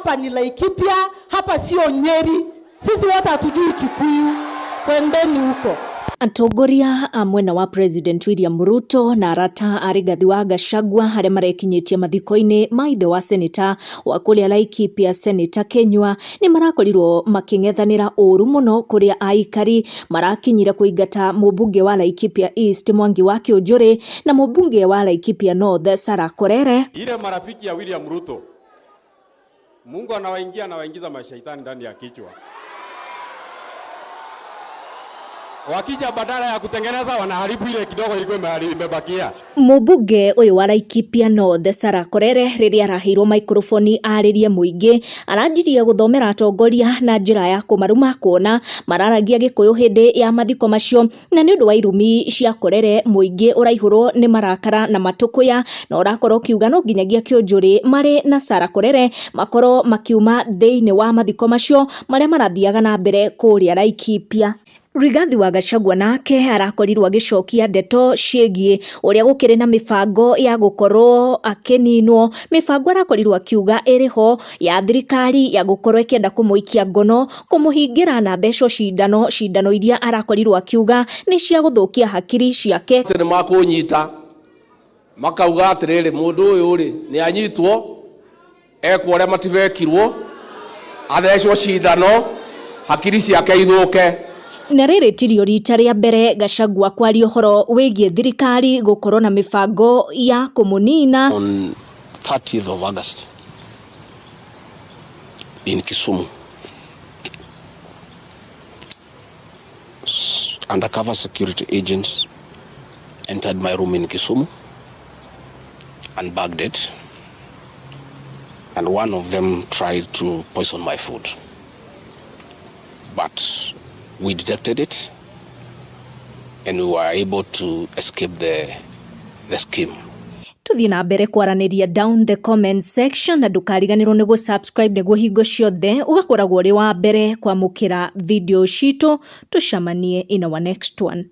Hapa ni Laikipia, hapa sio Nyeri. Sisi wote hatujui Kikuyu, kwendeni huko. Atongoria a mwena wa President William Ruto na arata a Rigathi wa Gachagua arĩa marekinyĩtie mathiko-inĩ ma ithe wa seneta wa kũrĩa Laikipia Seneta Kinyua nĩ marakorirwo makĩng'ethanĩra ũru mũno kũrĩa aikari marakinyire kũingata mũmbunge wa Laikipia East Mwangi wa Kĩũnjũrĩ na mũmbunge wa Laikipia North Sarah Korere. Ile marafiki ya William Ruto, Mungu anawaingia anawaingiza mashaitani ndani ya kichwa. Wakija badala ya kutengeneza wanaharibu ile kidogo ilikuwa imebakia. Mũmbunge ũyũ wa Laikipia North Sarah Korere rĩrĩa araheirwo maikroboni arĩrie mũingĩ aranjirie gũthomera atongoria na njĩra ya kũmaruma kuona mararagia gĩkũyũ hĩndĩ ya mathiko macio na nĩ ũndũ wa irumi cia Korere mũingĩ ũraihũrwo nĩ marakara na matũkũya na ũrakorwo ũkiuga no nginyagia Kĩũnjũrĩ marĩ na Sarah Korere makorwo makiuma thĩinĩ wa mathiko macio marĩa marathiaga na mbere kũrĩa Laikipia. Rigathi wa Gachagua nake arakorirwo agĩcokia ndeto ciĩgiĩ ũrĩa gũkĩrĩ na mĩbango ya gũkorwo akĩninwo, mĩbango arakorirwo akiuga ĩrĩho ya thirikari ya gũkorwo ĩkĩenda kũmũikia ngono, kũmũhingĩra na thecwo cindano, cindano iria arakorirwo akiuga nĩ cia gũthũkia hakiri ciake. Nĩ makũnyita makauga atĩrĩrĩ, mũndũ ũyũ rĩ nĩ anyitwo ekwo ũrĩa matibekirwo, athecwo cindano hakiri ciake ithũke. Na rĩrĩ tirio rita rĩa mbere Gachagua kwaria ũhoro wĩgiĩ thirikari gũkorwo na mĩbango ya kũmũnina. On 30th of August in Kisumu, undercover security agents entered my room in Kisumu and bugged it, and one of them tried to poison my food, but we detected it and we were able to escape the scheme. Tuthiĩ na mbere kwaranĩria down the comment section na ndũkariganĩrwo nĩ gũ-subscribe nĩguo hingo ciothe ũgakoragwo ũrĩ wa mbere kwamũkĩra video citũ. Tũcemanie in our next one.